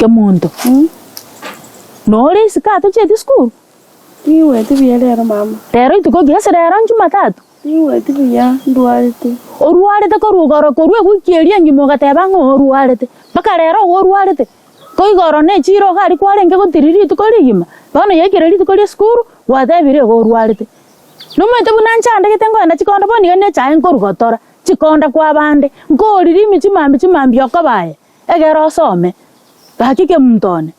Kemonto, nore isiko atochieti sukuru? Tingweti buya rero mama. Rero ituko ki? Ase rero njumatatu? Tingweti buya, ndwarete. Orwarete korwa igoro korwa ewiki eria engima ogateba ng'a orwarete, mpaka rero igo orwarete? Ko igoro ne chiira iga aria kwarenge gotiria rituko rigima, bono yaikire rituko ria esukuru, gwatebire igo orwarete. Nomanyete buna nchandegete nkoenda chikonda bono iga nechae nkorwa gotora chikonda kwa bande, nkoorire ime chimambia chimambia okoba aye, egere osome. Gaki kemunto one,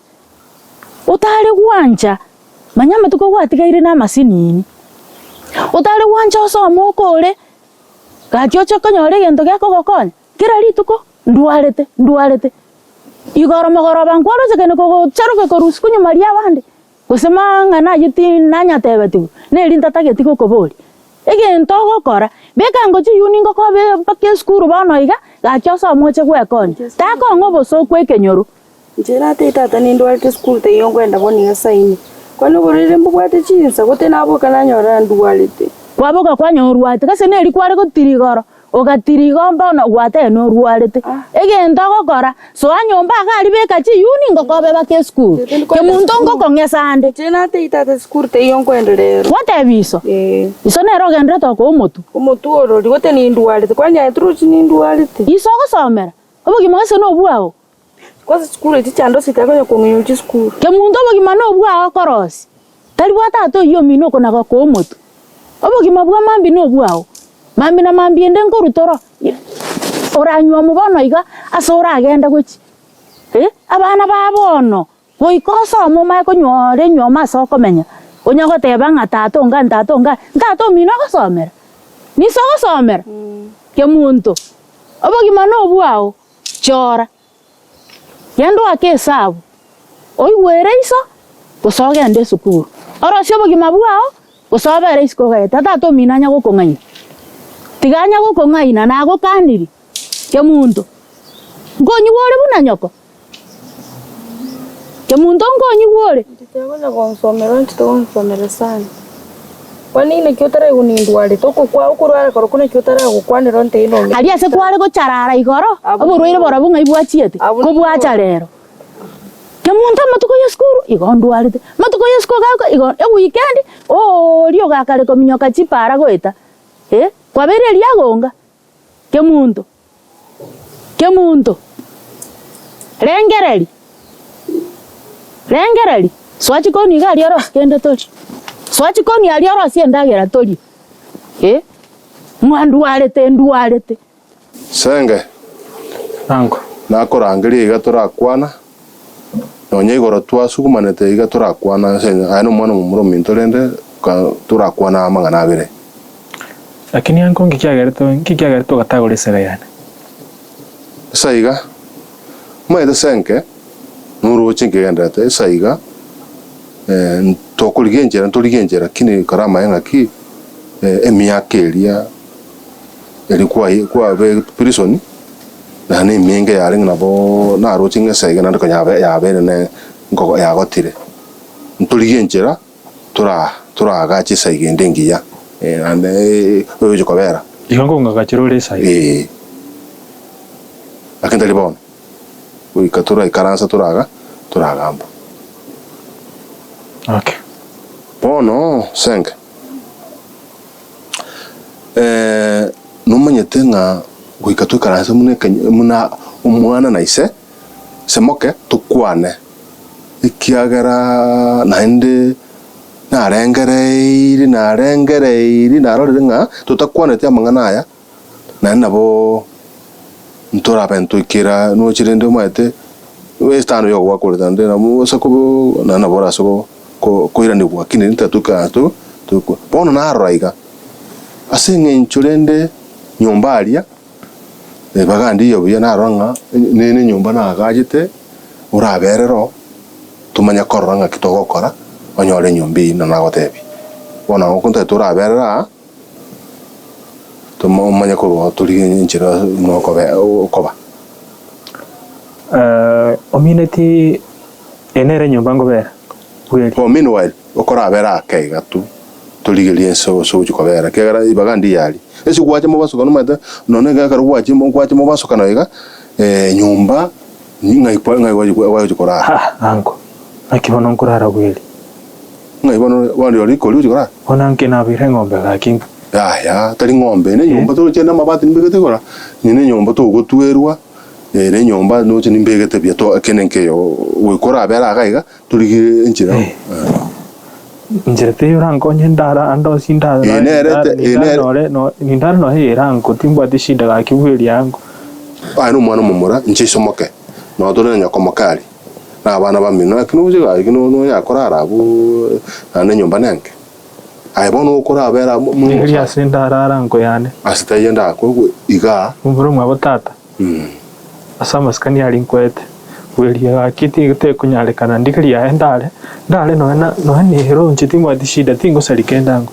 otare gwancha, manya amatuko gwatigaire na amasinini, otare gwancha osome okore, gaki oche konyora egento gekogokonya, kera rituko ndwarete, ndwarete. Igoro mogoroba nkwarochekane kogocharoka korwa isiko nyuma riabande. Gose mang'ana ayio tinanyatebetigwe, neri ntatageti gokoboria. Egento ogokora, beka ngochia uni ngokobe mpaka esukuru bono iga, gaki osome oche gwekonya. Takong'a obosooku ekenyoro. Inche natebie tata nindwarete esukuru taiyo nkoenda bono iga saa ine. Kwani oborwaire mbobwate chinsa, gose naboka nanyora ndwarete. Kwaboka kwanyora orwarete, gose neri kware gotira igoro, Ogatira igo bono gwateba norwarete. Egento ogokora, soa nyomba iga aria beka chiyuni ngokobe baka esukuru. Kemunto ngokong'esa ande. Inche natebie tata esukuru teiyo nkoenda rero. Gwatebia iso? Ee. Iso nere ogenderete okoa omotwe. Omotwe orori, gote nindwarete, kwani aye torochi nindwarete? Iso ogosomera, obogima gose nobwao. Kwanza chisukuru echi chiandosie tiakonya kong'enywa chisukuru. Kemunto obogima nobwao okorosia, tari bwa tata oyio omino okona gokoa omotwe. Obogima bwa mambia nobwao, mambia na mambia ende nkorwa toro oranyuomwe bono iga ase oragende gochia eh, abana ba bono goika osome omanye konyora enyuomo ase okomenya, onya goteba ng'a tata onga tata onga, ntata omino ogosomera? Niso ogosomera? Kemunto, obogima nobwao. Chora, genda oake esabu, oigwere iso, gose ogende esukuru. Orosie obogima bwao, gose obere isiko ogete, tata omino anya gokong'aina. Tiga anya gokong'aina, nagokanirie, kemunto, nkonyigwa ore buna nyoko? Kemunto nkonyigwa ore? Inche tiakonya gonsomera onchete gonsomera sana. Kwani naki otaraigwa nindwarete okokwa okorwara korokwo naki otaragokwanera ontebie nonye. Aria ase kware gocharara igoro, oborwaire borobwo ng'ai bwachiete? Kobwacha rero. Kemunto amatuko ya esukuru igo ndwarete, amatuko ya esukuru gaka igo ewikendi ooria ogakare kominyoka chipara goeta eh, kwabeire riagonga. Kemunto, Kemunto, rengereri, rengereri, soa chikoni iga aria orosie kende torie, soa chikoni aria orosie endagera torie, eh, ng'a ndwarete ndwarete. Senge, Ango. nakorangeria iga torakwana, nonya igoro twasugumanete iga torakwana ase aye nomwana omomura ominto rende ka torakwana amang'ana abere. Lakini anko nki kiagerete nki kiagerete ogatagora esega yane? Ase aiga, omanyete ase enke, noroche nkegenderete, ase aiga, ntokorigia enchera ntorigie enchera lakini kare amaye ng'aki, emiaka eria eri kwai kwabe prison, naende emenge yarenge nabo naroche ng'a ase aiga naende konya yabeire ne nkogo yagotire. Ntorigie enchera. Tora toraagache esaiga ende engiya, naende oyogochia kobera. Igo nkong'agachera ore esaiga. Ee. Lakini tari bono. Goika toraikaransa toraga toragamba. Okay. Bono senke, nomanyete ng'a goika toikaranse buna ekenye buna omwana na ise, ise moke tokwane. Ekiagera naende narengereirie, narengereirie, narorire ng'a totakwaneti amang'ana aya, naende nabo ntorabe ntoikera noche rende omanyete esitani yogoakorete naende nabo ase kobo naende nabo orase ko ko koiranigwa lakini ntatoika to tokwa. Bono narora iga, ase eng'encho rende nyomba aria. Bagandirie buya narora ng'a nere enyomba naagachete oraberere oo, tomanye korora ng'aki togokora onyore enyomba eyio buna nagotebia. Bono nabo nkontebia toraberere aa, toma omanye korwa oo torigie enchera buna okobe okoba. Omineti eye nere enyomba nkobera bweri. Oh meanwhile okorabera ake iga tu. Torigerie ense ase ogochia kobera, ekiagera ribaga ndiya aria. Ase gwacha mobasokano omanyete, nonya ekero gwacha gwacha mobasokano iga, nyomba. Ng'ai kwa ng'ai gwachi gwachi korara? Haa anko, naki bono nkorara bweri? Ng'ai bono bono rirorio rikori gochi korara? Bono anke nabeire eng'ombe gaki nka. Yaya, tari ng'ombe, ne enyomba toroche namabati nimbegete igoro, ne enyomba togotwerwa, ne enyomba noche nimbegete buya to ekene nkeyo goika orabere iga iga, torigie enchera. Inchera teiyo orankonye ndara ande onsi ndara Eye nere ndara te- eye nindare nere- nore no nindare nonya eye erango timbwati shida gaki bweri ango. Aye nomwana omomura, inche isomoke, noo tore na nyoko moke aria, na abana bamino, naki noche gaki no nonya korara abwo naende enyomba nenke. Aye bono okorabera amo mo Rigereria ase ndarara ango yane. Ase taiyo ndakwe igaa. Momura omwabo tata. Ase amasikani aria nkwete, bweria gaki tekonyarekana ndigerie aye ndare, ndare nonya na nonya nero inche timbwati shida tingosaria kende ango.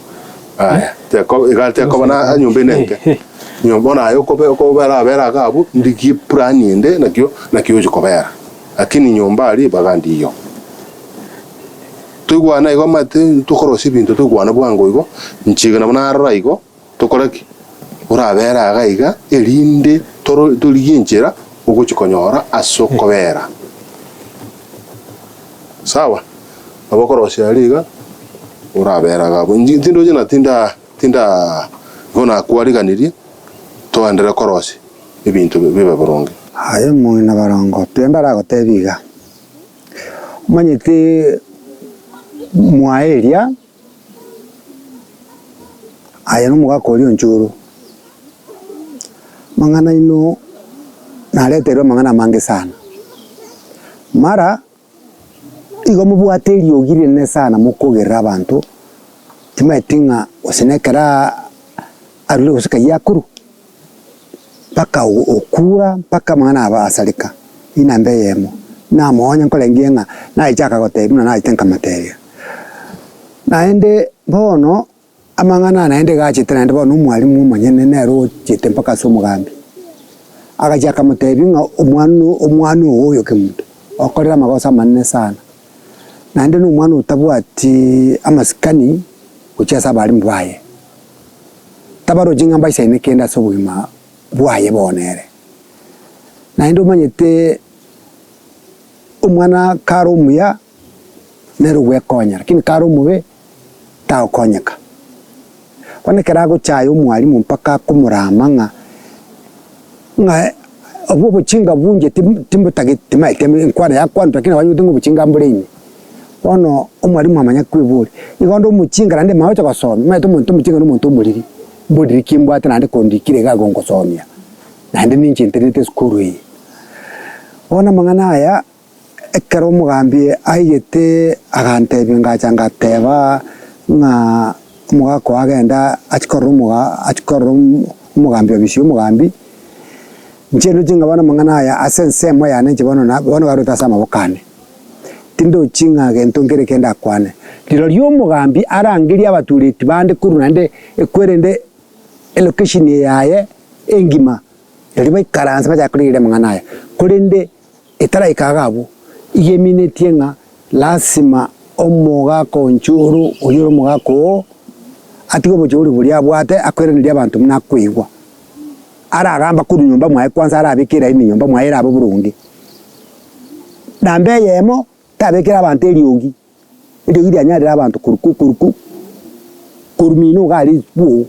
Aya, teko iga tekoba na nyomba ene enke. Nyomba bono aye okobe okobera bera iga abwo, ndigie plan ende nakio nakio ochi kobera. Lakini nyomba aria ribaga ndiyo. Toigwane igo omanyete tokorosia ebinto toigwane bwango igo, inche iga nabo narora igo. Tokore ki? Orabere iga iga, erinde toro torigie enchera ogochia konyora ase okobera. Sawa? Nabo okorosia aria iga, orabere iga abwo. Inche tindoche na tinda tinda igo nakwariganirie, toenderere korosia ebinto bibe boronge. Aye omong'ina barongo, tiga ndaragotebi iga, omanyete mwaye eria. Aye nomogaka oria onchoro, amang'ana aino nareterwe amang'ana amange sana. Mara igo mobwate eriogi rinene sana mokogerera abanto, timaeti ng'a gose nekero arure gose kayia akorwa, mpaka okura mpaka amang'ana aba asareka, eyio namba eyemo. Namonya nkorengia ng'a naeche akagotebia buna nachete nkamotebia. Naende bono amang'ana aya naende iga achete naende bono omwalimu omonyene nere ochete mpaka ase omogambi. Agachia akamotebia ng'a omwana omwana ogo oyo Kemunto, okorire amagoso amanene sana, naende na omwana otabwati amasikani gochia ase abalimu baye. Tabarochi ng'a mbaisaine kende ase obogima bwaye bono ere. Naende omanyete omwana kare omuya nere ogwekonya, lakini kare omobe tagokonyeka. Bono ekero agochaya omwalimu mpaka akomorama ng'a ng'a obwo obochinga bunche tim- timbotageti timaeti enkwana yakwanwa lakini abanyete ng'a obochinga mbore ime. Bono omwalimu amanya kweboria, igo onde omochinga naende manya gocha gosomia, omanyete omonto omochinga na omonto omoriri, mboriri ki mbwate naende kondikire iga gongosomia, naende ninche ntenenete esukuru eye. Bono amang'ana aya, ekero omogambi aigete agantebia ngacha ngateba ng'a omogaka oyo agende achie korora omoga achie korora omogambi ofisi ya omogambi, inche ndoche ng'a bono amang'ana aya ase ensemo yane inche bono na bono barwete ase amaboko ane. Tindochi ng'a gento nkere kende akwane. Rirorio omogambi arangerie abatureti bande korwa naende ekwerende elocation eye yaye engima, rirorio baikaranse bachake korigereria amang'ana aya. Korende etaraika iga abwo, iga eminetie ng'a lasima omogaka onchoro oyio ore omogaka oo, atige obochori boria abwate akoiranerie abanto buna akoigwa. Aragamba korwa nyomba mwaye kwanza arabeke eraini nyomba mwaye erabe boronge. Namba eyemo, tabekera abanto eriogi, eriogi rianyarire abanto korwa ko korwa ko korwa mino iga aria bwogo,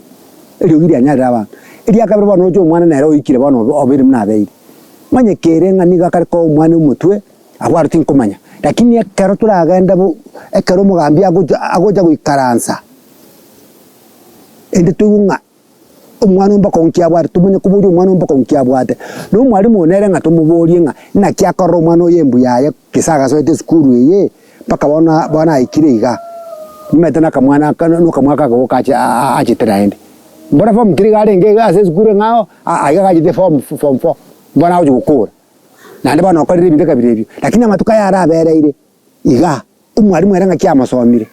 eriogi rianyarire abanto. Eria kabere bono oche omwana nere oikire bono obeire buna abeire. Manye kere ng'a nigo akare koa omwana omotwe, abwo aro tinkomanya. Lakini ekero toragende bo ekero omogambi agocha agocha goikaransa, ende toigwe ng'a. Omwana o mpaka onki abwate, tomanye koboria omwana o mpaka onki abwate. Na omwalimu oyo nere ng'a tomoborie ng'a naki akorora omwana oyo embu yaye gese agasoete esukuru eye mpaka bono bono aikire iga. Nimanyete na akamwana aka na okamwaka aka goka ache achete naende. Mbora form three iga arenge iga ase esukuru eng'ao aa iga gachete form form four, mbono agochi gokora. Naende bono okorire ebinto kabira ebio, lakini amatuko aya arabereire igaa. Omwalimu ere ng'aki amosomire,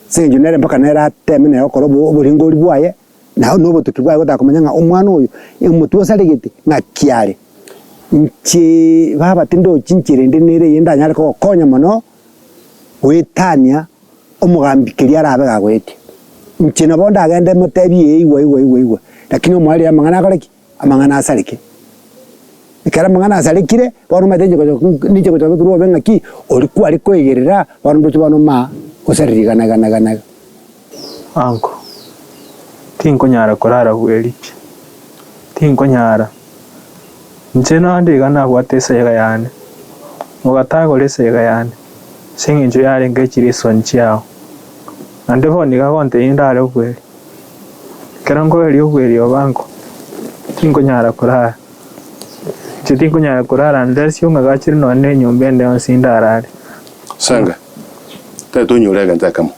ase eng'encho nere mpaka nere ateme nere gokora obo oboringori bwaye, na na obotuki bwaye gotaka komanya ng'a omwana oyo omotwe osaregete ng'aki are. Inche baba tindochi inchera ende nere eye ndanyare kogokonya mono, goetania omogambi keria arabe gagoetia. Inche nabo ndagende motebie ee igwa igwa igwa igwa, lakini omoerio amang'ana akore ki? Amang'ana asareke. Ekero amang'ana asarekire, bono omanyete inche gocha ninche gocha kobekerwa obe ng'aki, oria kware koegerera, bono ndoche bono maa osarire iga na iga na iga na iga. Anko, tinkonyara korara bweri pi, tinkonyara. Inche naende iga nabwate esega yane, mogatagora esega yane, ase engencho yarenge chiresoni chiao. Naende bono iga agontebia ndare obweri. Ekero nkoeria obweri obo anko, tinkonyara korara. Inche tinkonyara korara unless ong'agachere nonye na enyomba ende yonsi ndarare. Sanga, tari tonyore egento ekemo.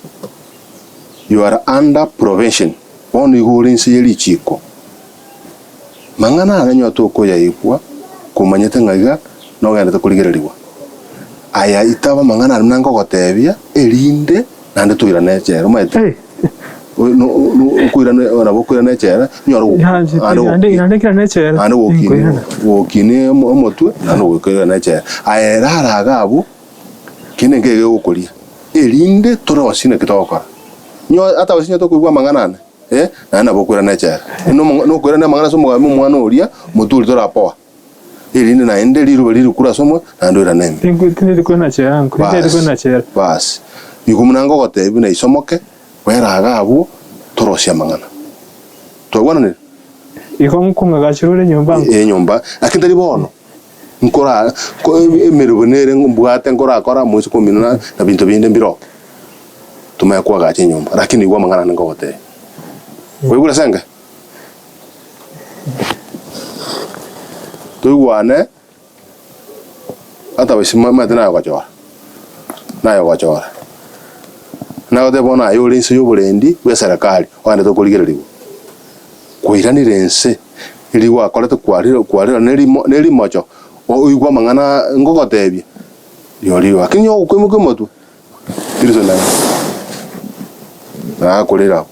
You are under probation, bono igo ore inse ye richiko. Mang'ana aya onye tokoyaigwa, komanyete ng'a iga nogenderete korigererigwa. Aya itaba amang'ana aria buna nkogotebia, erinde naende toirane echela. Omanyete? Okoirana nabo okoirana echela, onyore naende gokinia omotwe naende gokoirana echela. Aye rara iga abwo, kende nkeigo gegokoria, erinde torosie naki togokora. Nyo ata gose onye tokoigwa amang'ana ane. Eh, naende nabo okoirana echela. Nomo- Nokoirana amang'ana ase omogambi omwana oria, omotwe oria torapoa. Erinde naende riruba ririkure ase omwe, naende oirane ime. Tinku- Tindiri kwena chela nko, tindiri Basi, kwena chela. basi. Igo buna ngogotebia buna isomoke, bweraga abwo, torosie amang'ana. Twaigwananire? Igo nkong'agachera ore nyomba nko. Enyomba, lakini tari bono. Nkora ko emeremo nere mbwate nkorakora moise komino na na binto binde mbiroo. Tomanye koagacha enyomba, lakini igwa amang'ana ane nkogotebia. Oigure ase enka? Toigwane, ata gose maete naye ogochora, naye ogochora. Nagotebia bono aye ore inse y'oborendi bw'eserekari, ogende tokorigererigwa. Kwairanire inse, riria gwakorete kwarire kwarire nerimo nerimocho, oigwe amang'ana nkogotebia, rirorio lakini onye ogokoimokia omotwe. Kristo naye nakorera abwo.